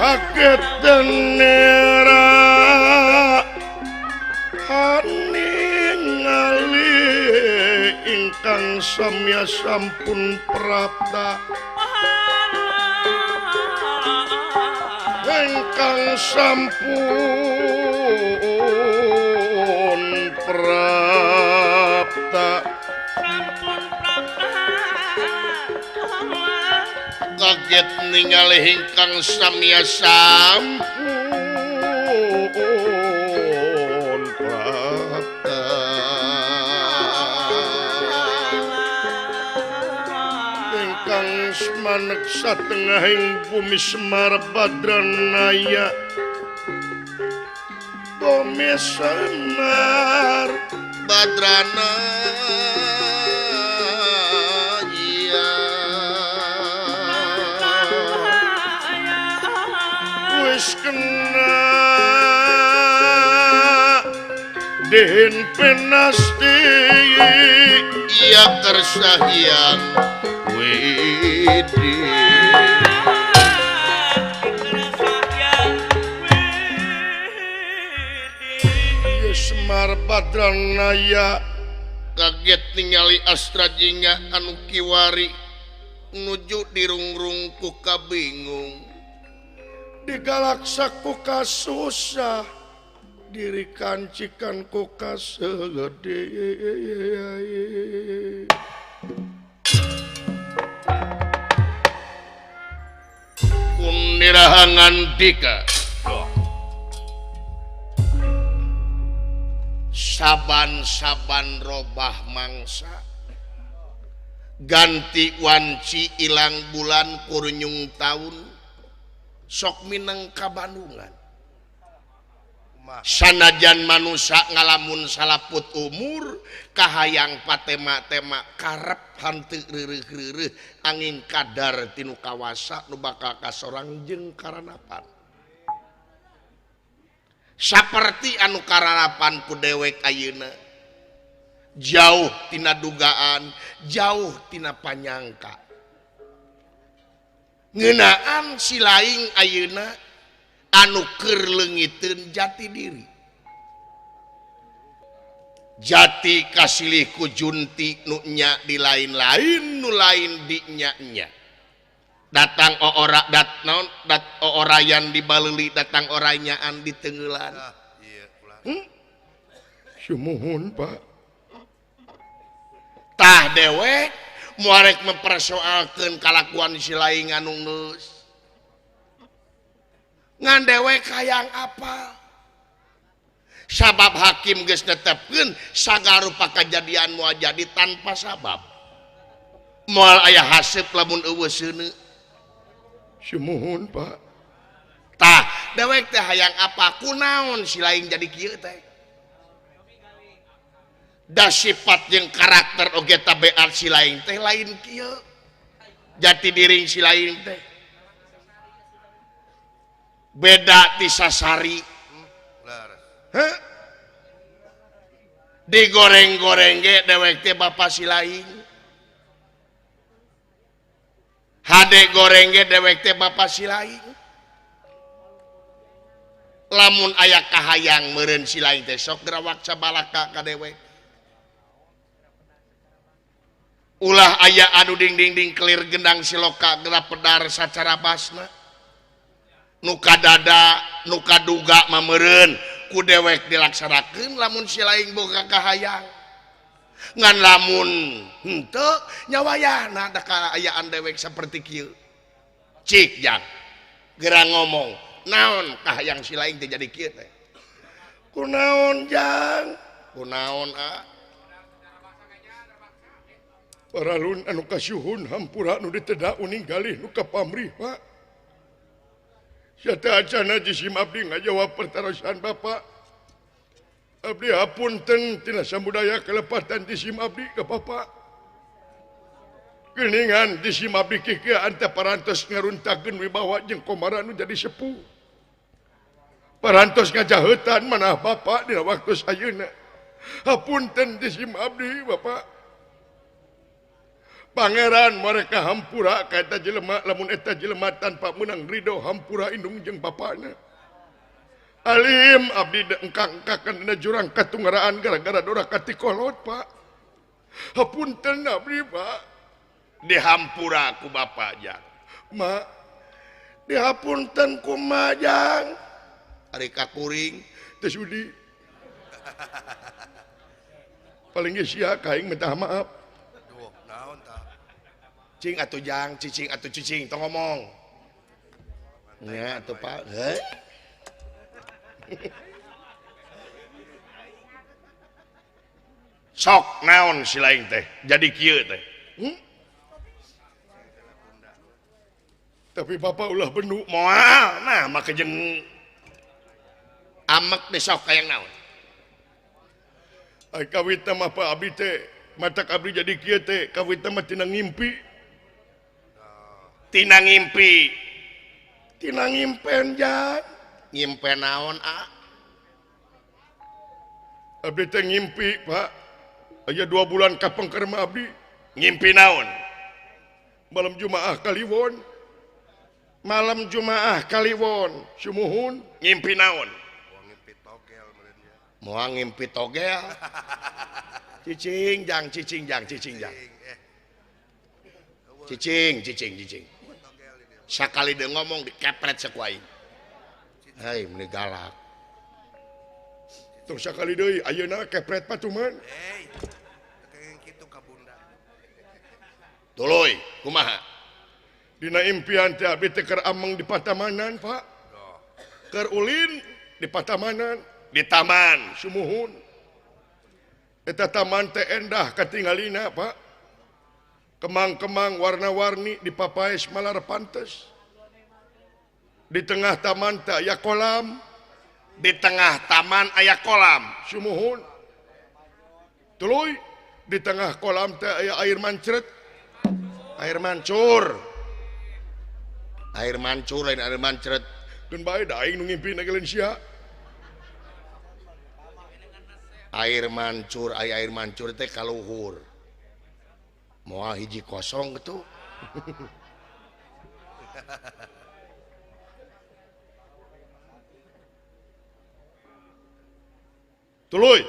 Kaget nera ningali ingkang samya sampun prapta ingkang sampun prapta sampun prapta kaget ningali ingkang samya sampun prapta ingkang manek satengahing bumi Semar Badranaya bumi Semar Badranaya wis kena dehen penasti iya kersa hyang Widi Semar Badranaya kaget ningali Astra Jingga anu kiwari nuju dirungrung ku kabingung digalaksa ku kasusah diri kancikan ku kasegede Kunirahangan dika saban-saban robah mangsa ganti wanci ilang bulan kurunyung taun sok mineng kabandungan sanajan manusa ngalamun salaput umur kahayang patema-tema karep hanteu reureuh-reureuh angin kadar tinu kawasa nu bakal kasorang jeung karanapan saperti anu karanapan ku dewek ayeuna jauh tina dugaan jauh tina panyangka ngeunaan si laing ayeuna anu keur leungiteun jati diri jati kasilih ku junti nu nya di lain-lain nu lain di nya-nya datang oora dat naon dat oorayan di baleuli datang oranyaan di tenggelan. Sumuhun Pak tah dewek moarek mempersoalkeun kalakuan si laing anu geus ngan dewek hayang apa sabab hakim geus netepkeun sagarupa kajadian moal jadi tanpa sabab moal aya haseup lamun eueuh seuneu. Sumuhun Pak tah dewek teh hayang apa kunaon si laing jadi kieu teh da sifat jeung karakter oge tabeat si laing teh lain kieu jati diri si laing teh beda ti sasari heh digoreng-goreng ge dewek teh bapa si laing hade goreng ge dewek teh bapa si laing lamun aya kahayang meureun si laing teh sok gerawak sabalaka ka dewek ulah aya anu ding-ding-ding kelir gendang siloka geura pedar sacara basna nu kadada nu kaduga mameureun ku dewek dilaksanakeun lamun si laing boga kahayang ngan lamun henteu nyawayahna da kaayaan dewek saperti kieu cik jang geura ngomong naon kahayang si laing teh jadi kieu teh kunaon jang kunaon a paralun anu kasuhun hampura nu diteda uning galih nu kapamrih Pak sia teh acana jisim abdi ngajawab pertarosan Bapak abdi hapunten tina samudaya kelepatan jisim abdi ka Bapak geuningan jisim abdi kieu anta parantos ngaruntakeun wibawa jeung komara nu jadi sepuh parantos ngajaheutan manah Bapak dina waktu ayeuna hapunten jisim abdi Bapak Pangeran mereka hampura ka eta jelema lamun eta jelema tanpa meunang ridho hampura indung jeung bapana. Alim abdi engkang-engkakan dina jurang katunggaraan gara-gara doraka ti kolot Pak. Hapunten abdi Pak. Dihampura ku bapak jang. Ma dihapunten ku ma jang. Ari ka kuring teu sudi. Paling geus sia ka aing minta maaf. Duh, naon tah? Cing atuh jang, cicing atuh cicing tong ngomong. Nya atuh Pak. Heuh. Sok naon si laing teh jadi kieu teh. Hmm? Tapi bapak ulah benuk moal nah make jeung amek deh sok hayang naon. Ai kawita mah Pak abdi teh matak abdi jadi kieu teh kawita mah tina ngimpi. Tina ngimpi. Tina ngimpen jang. Ngimpen naon a? Abdi teh ngimpi Pak. Aya 2 bulan kapengker mah abdi. Ngimpi naon? Malam Jumaah Kaliwon. Malam Jumaah Kaliwon. Sumuhun. Ngimpi naon? Ngimpi togel meureun nya. Moal ngimpi togel. Cicing jang cicing jang cicing jang. Cicing cicing cicing. Sakali deui ngomong dikepret saku aing. Hei meuni galak. Tong sakali deui ayeuna kepret patuman. Hei. Teu kitu ka bunda. Tuluy kumaha? Dina impian teh abdi teh keur ameng di patamanan Pak. Keur ulin di patamanan, di taman sumuhun. Eta taman teh endah katingalina Pak. Kemang-kemang warna-warni dipapaes malar pantes. Di tengah taman teh aya kolam. Di tengah taman aya kolam sumuhun. Tuluy di tengah kolam teh aya air mancret. Air mancur. Air mancur lain air mancret. Keun bae da aing nu ngimpi na lain sia. Air mancur, air mancur teh kaluhur. Moal hiji kosong gitu. Tuluy.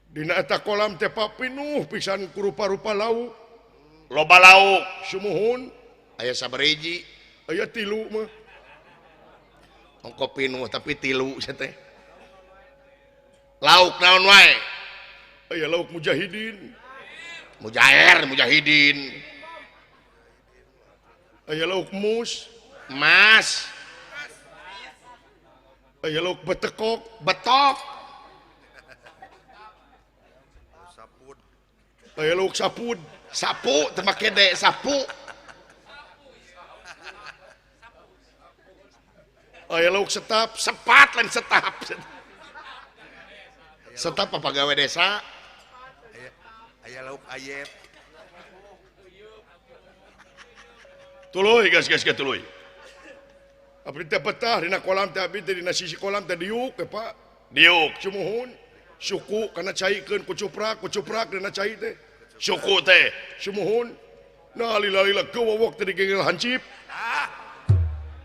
Dina eta kolam teh pinuh pisan ku rupa-rupa lauk. Loba lauk sumuhun. Aya sabariji, aya 3 mah. Ongko pinuh tapi 3 sia teh. Lauk naon wae? Aya lauk mujahidin. Mujair, mujahidin. Aya lauk mus, mas. Aya lauk betekok, betok. Sapud. Aya lauk sapud, sapu teu make de sapu. Aya lauk setap, sepat lain setap. Setap apa gawe desa? Aya lauk ayep. Tuluy gas gas gas tuluy. Abdi teh betah dina kolam teh abdi teh dina sisi kolam teh diuk teh Pak. Diuk sumuhun. Suku kana caikeun ku cuprak dina cai teh. Suku teh sumuhun. Nah lila-lila gewowok teh digegel hancip. Ah.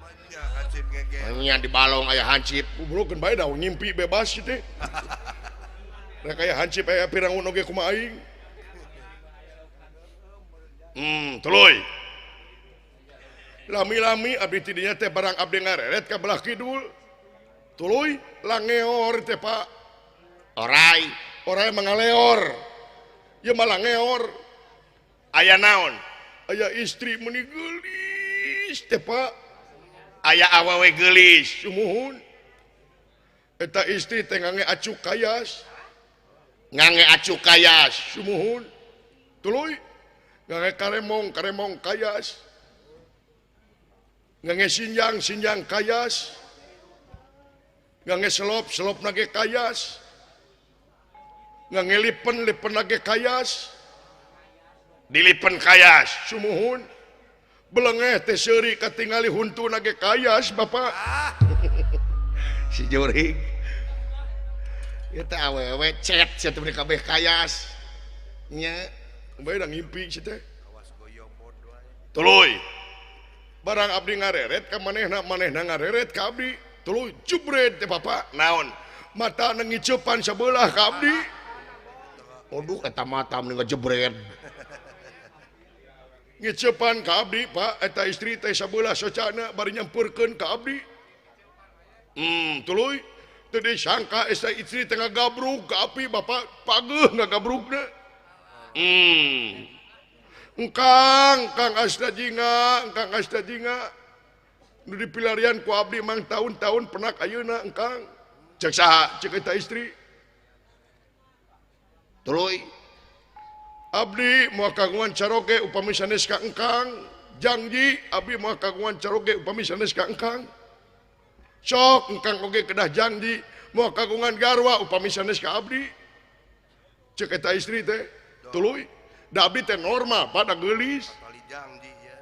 Manya hancip ngegel. Nya di balong aya hancip. Goblok keun bae da ngimpi bebas teh. Rek aya hancip aya pirangun oge kumaha aing. Tuluy. Lami-lami abdi tidinya teh barang abdi ngareret ka belah kidul. Tuluy langeor teh Pak. Orai, orai mangaleor. Ieu mah langeor. Aya naon? Aya istri meuni geulis teh Pak. Aya awewe geulis. Sumuhun. Eta istri teh ngange acuk kayas. Ngange acuk kayas. Sumuhun. Tuluy ngange karemong, karemong kayas. Ngange sinjang, sinjang kayas. Ngange selop, selop nage kayas. Ngange lipen, lipen nage kayas. Dilipen kayas. Sumuhun. Belengeh teh seuri katingali huntu nage kayas, Bapak. Si jurig. Ieu teh awewe cet sia teh kabeh kayas. Nya. Bae da ngimpi si teh. Tuluy. Barang abdi ngareret ka manehna, manehna ngareret ka abdi. Tuluy jebret teh Bapak. Naon? Mata ngicepan sebelah ka abdi. Waduh eta mata meni ngejebret. Ngicepan ka abdi, Pak, eta istri teh sabelah socana bari nyampeurkeun ka abdi. Tuluy teu disangka eta istri teh ngagabrug ka abdi, Bapak pageuh ngagabrugna. Engkang, Kang Asta Jinga, Engkang Asta Jinga. Nu dipilarian ku abdi mang tahun-tahun penak ayeuna engkang. Cek saha? Cek eta istri. Tuluy abdi moal kagungan caroge upami sanes ka engkang. Janji abdi moal kagungan caroge upami sanes ka engkang. Sok engkang oge kedah janji moal kagungan garwa upami sanes ka abdi. Cek eta istri teh. Tuluy da abdi teh normal pada geulis.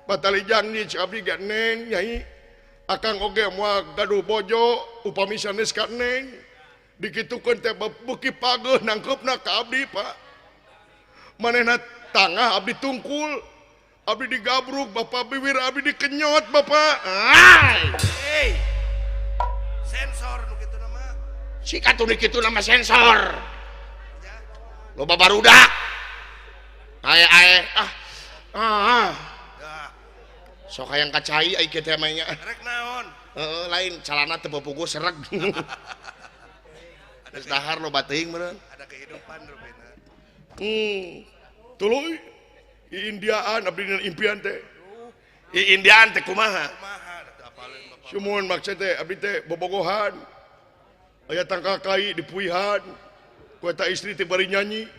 Batali janji cek abdi ge neng nyai. Akang oge moal gaduh bojo upami sanes ka neng. Dikitukeun teh beuki pageuh nangkeupna ka abdi, Pak. Manehna tangah abdi tungkul, abdi digabruk, Bapak bibir abdi dikenyot, Bapak. Ai. Sensor nu kitu nama. Sikat nu kitu nama sensor. Loba barudak. Ae ae ah. Ah. Sok hayang kacai ai kieu teh mah nya. Rek naon? Heeh, lain calana teu puguh sereg. Geus dahar loba teuing meureun. Ada kehidupan rupina. Tuluy i Indiaan abdi dina impian teh. I Indiaan teh kumaha? Kumaha teu apaleun Bapak. Sumuhun maksud teh abdi teh bobogohan. Aya tangkal kai dipuihan. Ku eta istri teh bari nyanyi.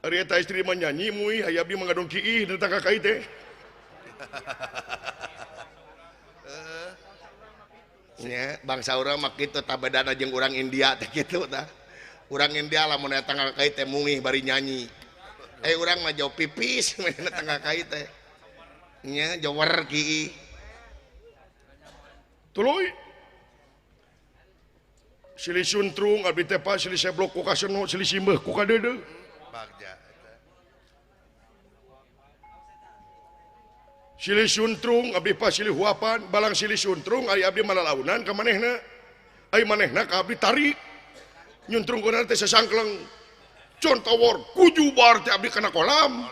Ari eta istri mah nyanyi muih aya abdi mah ngadong kiih dina tangkal kai teh. Nya bangsa urang mah kitu tah bedana jeung urang India teh kitu tah. Urang India lamun aya tangkal kai teh mungih bari nyanyi. Urang mah jauh pipis mainna tangkal kai teh. Nya jower kiih. Tuluy. Silih suntrung abdi teh Pak, silih seblok ku kaseno, silih simbeuh ku kadeudeuh. Bagja eta. Silih suntrung abdi Pak silih huapan, balang silih suntrung ari abdi malalaunan ka manehna. Ari manehna ka abdi tarik. Nyuntrung kuna teh sasangkleng. Contowor kujubar teh abdi kana kolam.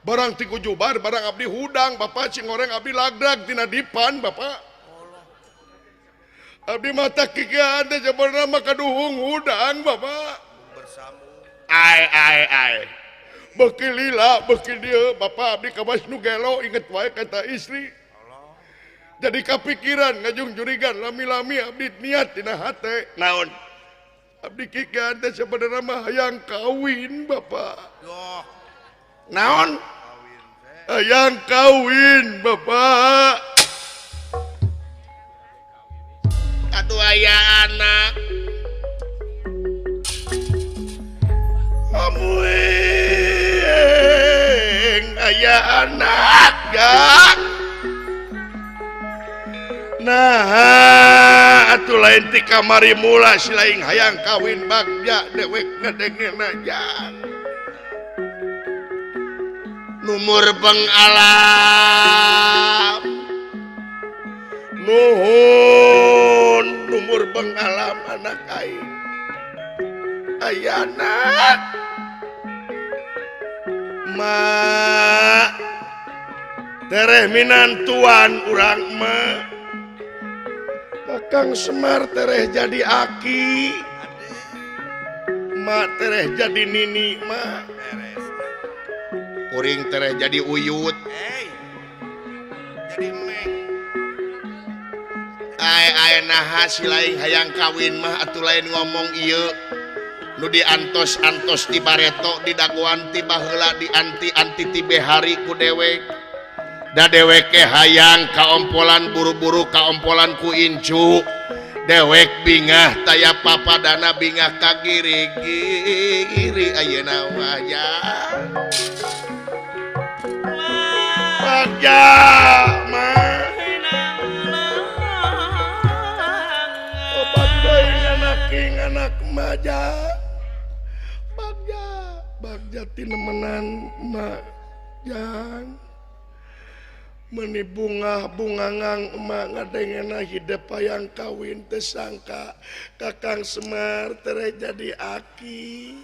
Barang ti kujubar barang abdi hudang Bapak cing goreng abdi lagdag tina dipan Bapak. Abdi mata kikian teh sebenarnya mah kaduhung hudang Bapak. Bersamu. Ai ai ai. Beuki lila beuki dieu Bapak abdi kawas nu gelo inget wae kata istri. Jadi kapikiran ngajung jurigan lami-lami abdi niat dina hate. Naon? Abdi kikian teh sebenarnya mah hayang kawin Bapak. Duh. Naon? Hayang kawin Bapak. Aduh aya anak. Amuing aya anak gak. Nah, atuh lain ti kamari mula si lain hayang kawin bagja dewek ngadengena jang. Numur bengalam. Nuhun numur bengalam anak aing. Aya anak. Ma tereh minantuan urang mah. Kakang Semar tereh jadi aki. Ma tereh jadi nini ma. Kuring tereh jadi uyut. Jadi meng. Ai ai naha si lain hayang kawin mah atuh lain ngomong ieu. Nu diantos-antos ti bareto didagoan ti baheula dianti-anti ti behari ku dewek. Da dewek ke hayang kaompolan buru-buru kaompolan ku incu. Dewek bingah taya papadana bingah ka giri-giri ayeuna mah ya. Bagja mah obat deui anak king anak maja. Bagja, bagja Tinemenan emak jang meni bunga bungangang emak ngadengena hidep hayang kawin teu sangka Kakang Semar tere jadi aki.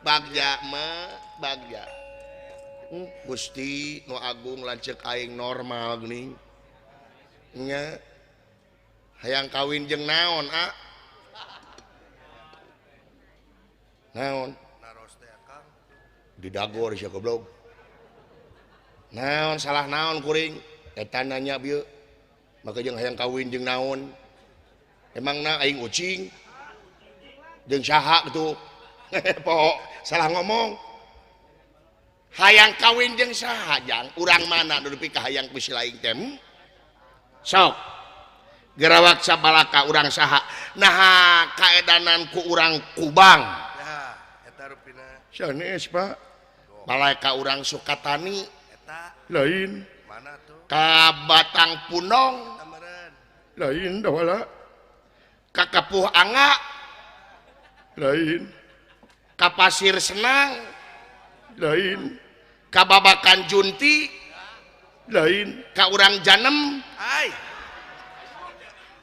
Bagja mah bagja. Gusti nu agung lanceuk aing normal geuning. Nya hayang kawin jeung naon a? Naon? Didagor sia goblok. Naon salah naon kuring? Eta nanya bieu. Maka jeung hayang kawin jeung naon? Emangna aing ucing? Jeung saha kitu? Poho, salah ngomong. Hayang kawin jeung saha jang? Urang mana nu nepi ka hayang ku si laing teh? Sok. Gerawak sabalaka urang saha? Naha kaedanan ku urang Kubang. Ya, eta rupina. Sanes, Pak. Balai ka urang Sukatani. Eta. Lain. Mana tuh? Ka Batang Punong. Lain dawala. Ka Kapuh Angga. Lain. Ka Pasir Senang. Lain. Ka Babakan Junti. Lain. Ka urang Janem. Ai.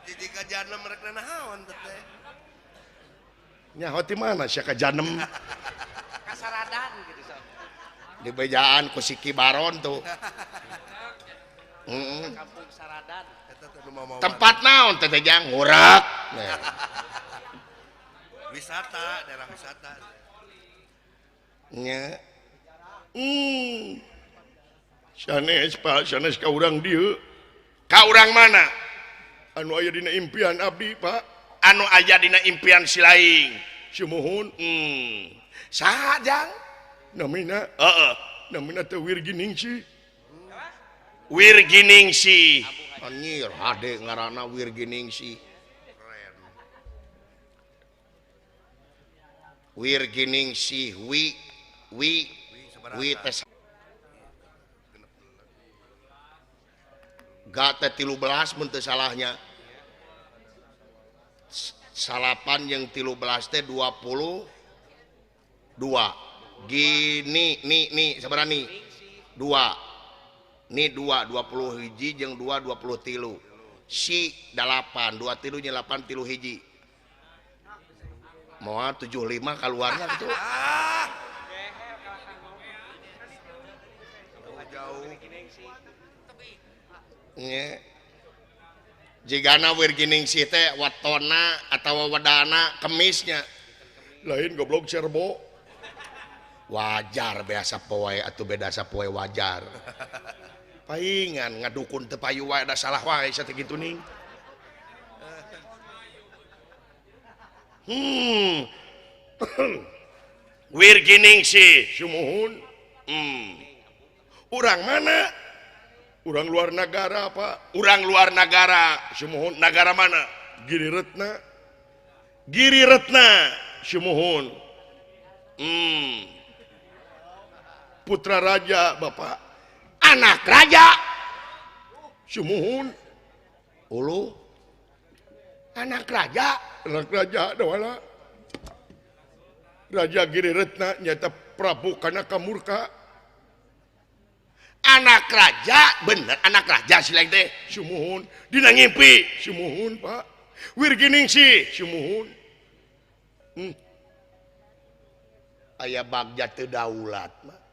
Jadi ka Janem rek naon teh? Nyaho ti mana sia ka Janem? Kasaradan gitu sok. Di bejaan ku si Ki Baron tuh. Kampung Saradan. Tempat naon teh teh jang ngurak. Nah. Wisata, daerah wisata. Nya. Sanes Pak, sanes ka urang dieu. Ka urang mana? Anu aya dina impian abdi, Pak. Anu aya dina impian si laing. Sumuhun. Saha jang? Namina. Heeh. Namina teh Wirginingsih. Wirginingsih. Anjir, hade ngaranna Wirginingsih. Wirginingsih wi wi wi teh ga teh 13 mun teu salahnya. Salapan yang 13 teh 22. Gini ni ni sabaraha ni? 2. Ni 2 20 hiji jeung 2 23. Si 8 2 3 nya 8 3 hiji. Moal 75 kaluarnya gitu. Nya. Jigana Wirginingsih teh watona atawa wedana kemisnya. Lain goblok serbo. Wajar biasa poe atuh beda sapoe wajar. Paingan ngadukun teu payu wae da salah wae sia teh kitu ning. Wirginingsih sumuhun. Urang mana? Urang luar negara, Pak. Urang luar negara. Sumuhun. Negara mana? Giri Retna. Giri Retna. Sumuhun. Putra raja, Bapak. Anak raja. Sumuhun. Ulu. Anak raja. Anak raja dawala. Raja Giri Retna nyata Prabu Kanaka Murka. Anak raja, bener anak raja si lain teh. Sumuhun. Dina ngimpi. Sumuhun, Pak. Wirginingsih. Sumuhun. Aya bagja teu daulat mah.